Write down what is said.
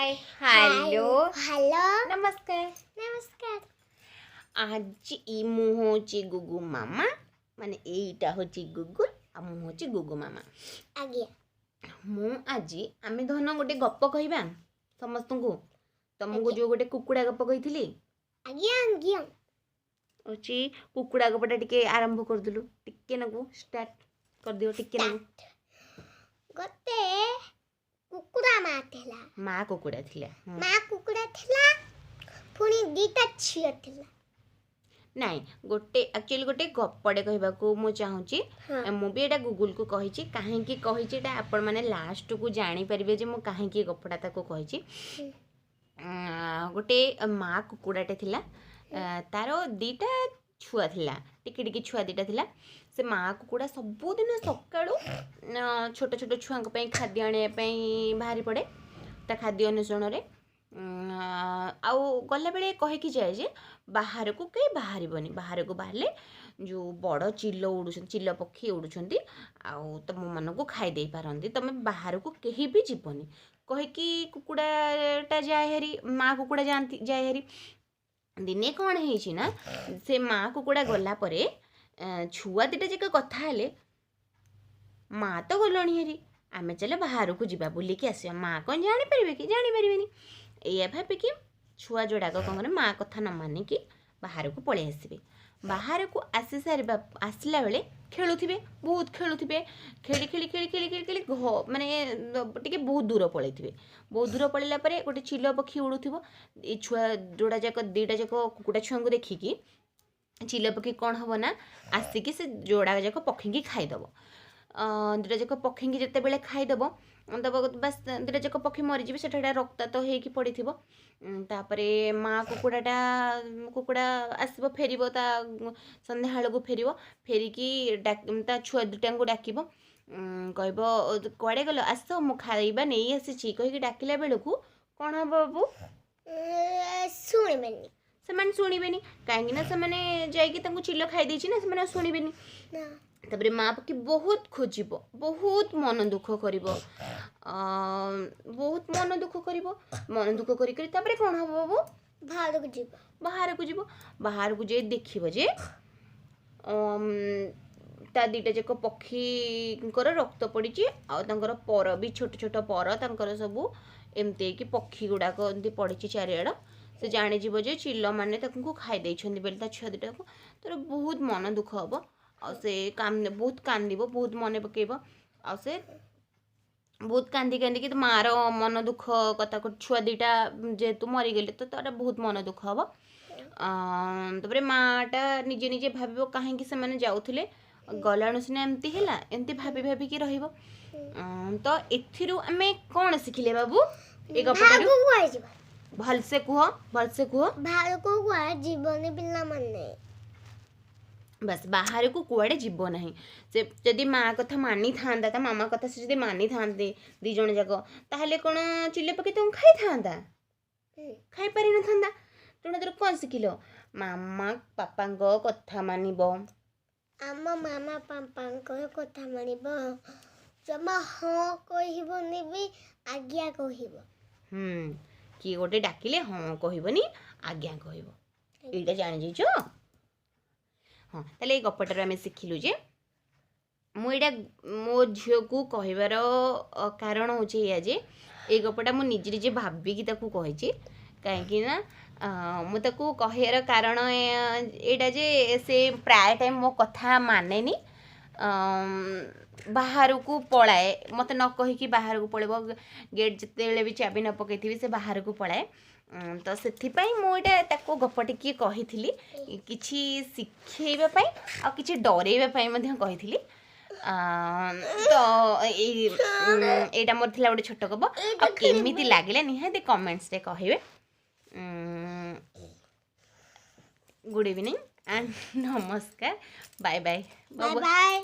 ହାଏ, hello, hello, ନମସ୍କାର। ନମସ୍କାର। ଆଜି ମୁଁ ହେଉଛି ଗୁଗୁ ମାମା, ମାନେ ଏଇଟା ହେଉଛି ଗୁଗୁଲ ଆଉ ମୁଁ ହେଉଛି ଗୁଗୁ ମାମା। ଆଜ୍ଞା। ମୁଁ ଆଜି ଆମେ ଧନ ଗୋଟେ ଗପ କହିବା ସମସ୍ତଙ୍କୁ। ତମକୁ ଆଜ୍ଞା। ଯେଉଁ ଗୋଟେ କୁକୁଡ଼ା ଗପ କହିଥିଲି। ଆଜ୍ଞା। ହେଉଛି କୁକୁଡ଼ା ଗପଟା ଟିକେ ଆରମ୍ଭ କରିଦେଲୁ, ଟିକେ ନାକୁ ଷ୍ଟାର୍ଟ କରିଦିଅ, ଟିକେ ନାକୁ। ଗୋଟେ କୁକୁଡ଼ା ମା ଥିଲା। ମା କୁକୁଡ଼ା ଥିଲା, ହଁ। ମା କୁକୁଡ଼ା ଥିଲା, ପୁଣି ଦିଟା ଝିଅ ଥିଲା। ନାଇଁ, ଗୋଟେ ଆକ୍ଚୁଆଲି ଗୋଟେ ଗପଟେ କହିବାକୁ ମୁଁ ଚାହୁଁଛି। ହଁ। ମୁଁ ବି ଏଇଟା ଗୁଗୁଲକୁ କହିଛି। କାହିଁକି କହିଛି ଏଇଟା ଆପଣମାନେ ଲାଷ୍ଟକୁ ଜାଣିପାରିବେ ଯେ ମୁଁ କାହିଁକି ଏ ଗପଟା ତାକୁ କହିଛି। ଗୋଟେ ମା କୁକୁଡ଼ାଟେ ଥିଲା, ତାର ଦୁଇଟା ଛୁଆ ଥିଲା, ଟିକେ ଟିକେ ଛୁଆ ଦୁଇଟା ଥିଲା। ସେ ମା କୁକୁଡ଼ା ସବୁଦିନ ସକାଳୁ ଛୋଟ ଛୋଟ ଛୁଆଙ୍କ ପାଇଁ ଖାଦ୍ୟ ଆଣିବା ପାଇଁ ବାହାରି ପଡ଼େ ତା ଖାଦ୍ୟ ଅନ୍ୱେଷଣରେ। ଆଉ ଗଲାବେଳେ କହିକି ଯାଏ ଯେ ବାହାରକୁ କେହି ବାହାରିବନି, ବାହାରକୁ ବାହାରିଲେ ଯେଉଁ ବଡ଼ ଚିଲ ଉଡ଼ୁଛନ୍ତି, ଚିଲ ପକ୍ଷୀ ଉଡ଼ୁଛନ୍ତି ଆଉ ତୁମମାନଙ୍କୁ ଖାଇ ଦେଇପାରନ୍ତି, ତୁମେ ବାହାରକୁ କେହି ବି ଯିବନି କହିକି କୁକୁଡ଼ାଟା ଯାଏ ହେରି, ମା କୁକୁଡ଼ା ଯାଆନ୍ତି, ଯାଏ ହେରି। ଦିନେ କ'ଣ ହେଇଛି ନା, ସେ ମା କୁକୁଡ଼ା ଗଲା ପରେ ଛୁଆ ଦୁଇଟା ଯାକ କଥା ହେଲେ, ମା ତ ଗଲଣି ହେରି, ଆମେ ଚାଲ ବାହାରକୁ ଯିବା, ବୁଲିକି ଆସିବା, ମା କ'ଣ ଜାଣିପାରିବେ କି? ଜାଣିପାରିବେନି। ଏଇଆ ଭାବିକି ଛୁଆ ଯୋଡ଼ାକ କ'ଣ କରିବେ, ମା କଥା ନ ମାନିକି ବାହାରକୁ ପଳେଇ ଆସିବେ। ବାହାରକୁ ଆସି ସାରିବା ଆସିଲା ବେଳେ ଖେଳୁଥିବେ, ବହୁତ ଖେଳୁଥିବେ, ଖେଳି ଖେଳି ଖେଳି ଖେଳି ଖେଳି ଖେଳି ମାନେ ଟିକେ ବହୁତ ଦୂର ପଳେଇଥିବେ। ବହୁତ ଦୂର ପଳେଇଲା ପରେ ଗୋଟେ ଚିଲ ପକ୍ଷୀ ଉଡ଼ୁଥିବ। ଏଇ ଛୁଆ ଯୋଡ଼ା ଯାକ, ଦୁଇଟା ଯାକ କୁକୁଡ଼ା ଛୁଆଙ୍କୁ ଦେଖିକି ଚିଲ ପକ୍ଷୀ କ'ଣ ହବ ନା, ଆସିକି ସେ ଯୋଡ଼ା ଯାକ ପକ୍ଷୀକି ଖାଇଦେବ। ଦୁଇଟା ଯାକ ପକ୍ଷୀକି ଯେତେବେଳେ ଖାଇଦେବ ଦବ, ବାସ୍ ଦୁଇଟା ଯାକ ପକ୍ଷୀ ମରିଯିବେ, ସେଟା ରକ୍ତାକ୍ତ ହେଇକି ପଡ଼ିଥିବ। ତାପରେ ମା କୁକୁଡ଼ାଟା କୁକୁଡ଼ା ଆସିବ, ଫେରିବ, ତା ସନ୍ଧ୍ୟାବେଳକୁ ଫେରିବ। ଫେରିକି ତା ଛୁଆ ଦୁଇଟାଙ୍କୁ ଡାକିବ, କହିବ କୁଆଡ଼େ ଗଲ, ଆସ, ମୁଁ ଖାଇବା ନେଇ ଆସିଛି କହିକି ଡାକିଲା ବେଳକୁ କ'ଣ ହବ ବାବୁ? ଶୁଣିବେନି। ସେମାନେ ଶୁଣିବେନି, କାହିଁକି ନା ସେମାନେ ଯାଇକି ତାଙ୍କୁ ଚିଲ ଖାଇ ଦେଇଛି ନା, ସେମାନେ ଆଉ ଶୁଣିବେନି। ନା। ତାପରେ ମା ପକ୍ଷୀ ବହୁତ ଖୋଜିବ, ବହୁତ ମନ ଦୁଃଖ କରିବ, ବହୁତ ମନ ଦୁଃଖ କରିବ। ମନ ଦୁଃଖ କରି କରି ତାପରେ କ'ଣ ହବ ବାବୁ? ବାହାରକୁ ଯିବ। ବାହାରକୁ ଯିବ। ବାହାରକୁ ଯାଇ ଦେଖିବ ଯେ ତା ଦୁଇଟା ଯାକ ପକ୍ଷୀଙ୍କର ରକ୍ତ ପଡ଼ିଛି ଆଉ ତାଙ୍କର ପର ବି, ଛୋଟ ଛୋଟ ପର ତାଙ୍କର ସବୁ ଏମିତି ହେଇକି ପକ୍ଷୀ ଗୁଡ଼ାକ ଏମିତି ପଡ଼ିଛି ଚାରିଆଡ଼। ସେ ଜାଣିଯିବ ଯେ ଚିଲମାନେ ତାଙ୍କୁ ଖାଇ ଦେଇଛନ୍ତି ବୋଲି ତା ଛୁଆ ଦୁଇଟାକୁ। ତାର ବହୁତ ମନ ଦୁଃଖ ହବ ଆଉ ସେ ବହୁତ କାନ୍ଦିବ, ବହୁତ ମନେ ପକେଇବ। ଆଉ ସେ ବହୁତ କାନ୍ଦି କାନ୍ଦିକି ମାଆର ମନ ଦୁଃଖ କଥାକୁ, ଛୁଆ ଦୁଇଟା ଯେହେତୁ ମରିଗଲେ ତ ତାର ବହୁତ ମନ ଦୁଃଖ ହବ। ତାପରେ ମାଆଟା ନିଜେ ନିଜେ ଭାବିବ କାହିଁକି ସେମାନେ ଯାଉଥିଲେ, ଗଲାଣୁ ସିନା ଏମିତି ହେଲା, ଏମିତି ଭାବି ଭାବିକି ରହିବ। ତ ଏଥିରୁ ଆମେ କ'ଣ ଶିଖିଲେ ବାବୁ ଏ ଗପଟାରୁ? ବାହାରକୁ କୁଆଡ଼େ ଯିବ? ଭଲସେ କୁହ, ଭଲସେ କୁହ। ବାହାରକୁ କୁଆଡ଼େ ଯିବନି ପିଲାମାନେ। ବାସ୍, ବାହାରକୁ କୁଆଡ଼େ ଯିବ ନାହିଁ। ସେ ଯଦି ମା କଥା ମାନିଥାନ୍ତା, ତା ମାମା କଥା ସେ ଯଦି ମାନିଥାନ୍ତେ ଦୁଇ ଜଣ ଯାକ, ତାହେଲେ କ'ଣ ଚିଲ ପକ୍ଷୀ ତାଙ୍କୁ ଖାଇଥାନ୍ତା? ଖାଇପାରିନଥାନ୍ତା। ତେଣୁ ଏଥିରୁ କ'ଣ ଶିଖିଲ? ମାମା ପାପାଙ୍କ କଥା ମାନିବ। ଆମ ମାମା ପାପାଙ୍କର କଥା ମାନିବ, ଜମା ହଁ କହିବନି ବି ଆଜ୍ଞା କହିବ। କିଏ ଗୋଟେ ଡାକିଲେ ହଁ କହିବନି, ଆଜ୍ଞା କହିବ, ଏଇଟା ଜାଣିଯାଇଛ? ହଁ, ତାହେଲେ ଏଇ ଗପଟାରୁ ଆମେ ଶିଖିଲୁ ଯେ ମୁଁ ଏଇଟା ମୋ ଝିଅକୁ କହିବାର କାରଣ ହେଉଛି ଏଇଆ ଯେ ଏଇ ଗପଟା ମୁଁ ନିଜେ ନିଜେ ଭାବିକି ତାକୁ କହିଛି। କାହିଁକି ନା ମୁଁ ତାକୁ କହିବାର କାରଣ ଏଇଟା ଯେ ସେ ପ୍ରାୟ ଟାଇମ୍ ମୋ କଥା ମାନେନି, ବାହାରକୁ ପଳାଏ, ମୋତେ ନ କହିକି ବାହାରକୁ ପଳେଇବ, ଗେଟ୍ ଯେତେବେଳେ ବି ଚାବି ନ ପକେଇଥିବି ସେ ବାହାରକୁ ପଳାଏ। ତ ସେଥିପାଇଁ ମୁଁ ଏଇଟା ତାକୁ ଗପ ଟିକିଏ କହିଥିଲି, କିଛି ଶିଖେଇବା ପାଇଁ ଆଉ କିଛି ଡରେଇବା ପାଇଁ ମଧ୍ୟ କହିଥିଲି। ତ ଏଇଟା ମୋର ଥିଲା ଗୋଟେ ଛୋଟ ଗପ। ଆଉ କେମିତି ଲାଗିଲା ନିହାତି କମେଣ୍ଟସରେ କହିବେ। ଗୁଡ଼ ଇଭିନିଂ ଆଣ୍ଡ ନମସ୍କାର, ବାଏ ବାଏ। Bye bye.